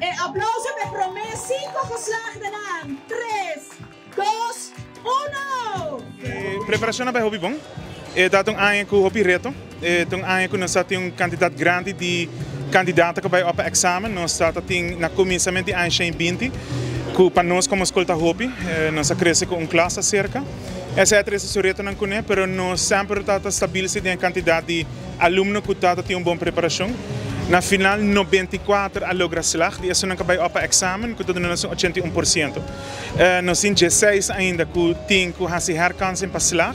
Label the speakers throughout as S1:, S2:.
S1: E aplauso pa e prome cinco geslaagdenan. Tres, dos, uno!
S2: E preparacion a bay hopi bon. E ta un aña cu hopi reto. E ta un aña cu nos ta tin un cantidad grandi di candidato cu bay op pa examen. Nos ta tin na cuminsamento di aña 120 cu pa nos como scol ta hopi. Nos a crece cu un klas acerca. Esey a trece su retonan cune, pero nos semper ta stabil si den e cantidad di alumno cu ta tin un bon preparacion. Na final 94 a logra slag di esunnan cu bay op pa examen, cu ta duna nos un 81%. Nos tin 16 ainda cu tin cu haci herkansing pa slag.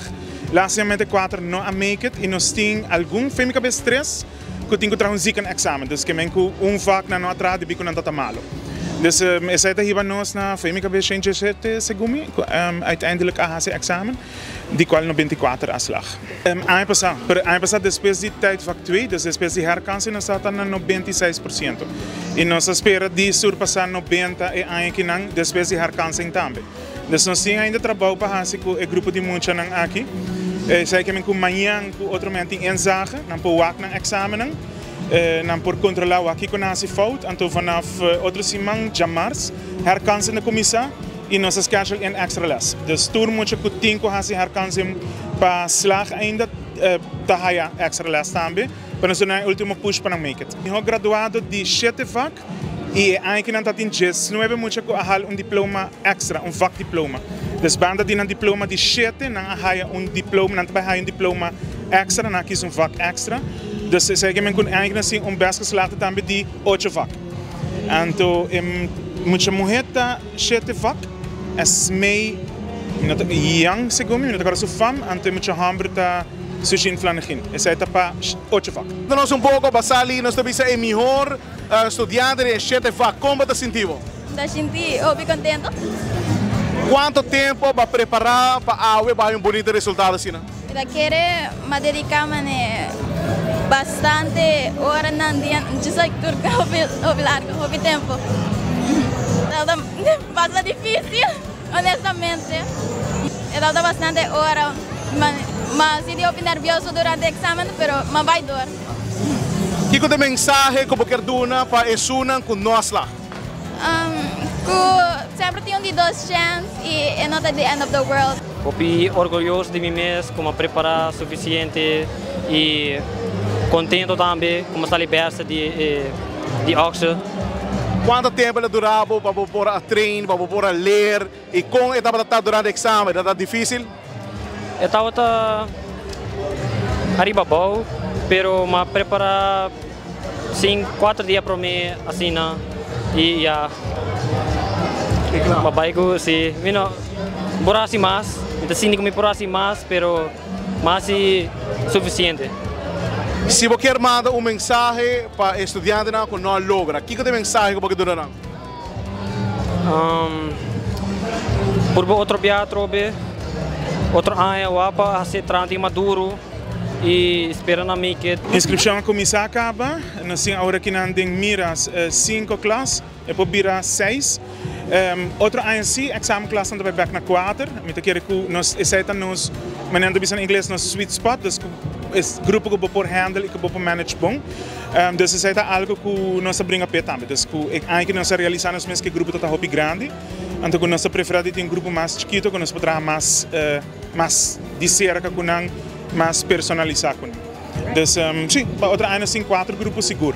S2: Lastimamente 4 no a make it y nos tin algun, fe mi cabes 3, cu tin cu traha un zieken examen. Dus ke men cu un vak nan no a traha debi cu nan ta malo. Dus esey ta hiba nos na fe mi cabes 117 segun mi, cu uiteindelijk a haci examen, di cual 94 a slag. Aña pasa, pero aña pasa despues di tijdvak 2, dus despues di herkansing, nos ta na 96%. Y nos ta spera di surpasa 90 e aña akinan despues di herkansing tambe. Dus nos tin ainda trabou pa haci cu e grupo di muchanan aki. Esey ke men cu mañan cu otro mañan tin inzage, nan por wak nan examennan, nan por controla wak kico nan haci fout. Anto vanaf otro siman, djamars, herkansing ta cuminsa y nos ta schedule in extra les. Dus tur mucha cu tin cu haci herkansing pa slag ainda ta haya extra les tambe, pa nos duna e ultimo push pa nan make it. Miho graduado di shete vak y e aña aki nan ta tin 19 mucha cu a hal un diploma extra, un vakdiploma. Dus banda di nan diploma di shete, nan a haya un diploma, nan ta bay haya un diploma extra, nan a kies un vak extra. Dus esey ke men cu aña aki nan tin un best geslaagde tambe di ocho vak. Anto e mucha muhe ta shete vak, Esmee Young segun mi, mi no ta acorda su fam, anto e mucha homber ta Sujin Flanegin. Esey ta pa ocho vak.
S3: Nos un poco pa sali, nos ta bisa e mihor studiante di e shete vak. Con bo ta sinti bo?
S4: Ta sinti hopi contento.
S3: Cuanto tempo bo a prepara pa awe bo haya un bunito resultado asina?
S4: Mi ta kere m'a dedica mane bastante oranan dia, just like tur hopi hopi largo, hopi tempo. Tabata basta dificil honestamente. E tabata bastante ora, m'a sinti hopi nervioso durante examen pero m'a bay door.
S3: Kico ta e mensahe cu bo kier duna pa esunnan cu no a slaag?
S4: Cu semper tin un di dos chance y e no ta the end of the world.
S5: Hopi orguyoso di mi mes cu m'a prepara suficiente y contento tambe cu m'a sali beste di Oxe.
S3: Cuanto tempo el a dura bo pa bo por a train, pa bo por a leer y con e tabata ta durante examen? E tabata dificil?
S5: E tabata ariba abou, pero m'a prepara 5, 4 dia prome asina y ya m'a bay cu si mi no por haci mas, mi ta sinti cu mi por haci mas, pero m'a haci suficiente.
S3: Si bo kier manda un mensahe pa e studiantenan cu no a logra, kico ta e mensahe cu bo ke duna nan?
S5: Purba otro bia atrobe, otro aña wak pa haci traha tin maduro y spera nan make it.
S2: Inscripcion a cuminsa caba, nos tin awor akinan den miras cinco klas, e por bira seis. Otro aña si examen klasnan ta bay bek na cuater, mi ta kere cu nos esey ta nos, manera nan ta bisa na ingles, nos sweet spot, dus cu e grupo cu bo por handle y cu bo por manage bon. Dus esey ta algo cu nos ta bringa p'e tambe. Dus cu e aña cu nos a realisa nos mes cu e grupo ta ta hopi grandi, anto cu nos ta prefera di tin un grupo mas chikito cu nos por traha mas mas di cerca cu nan, mas personalisa cu nan. Dus si, pa otro aña nos tin cuatro grupo sigur.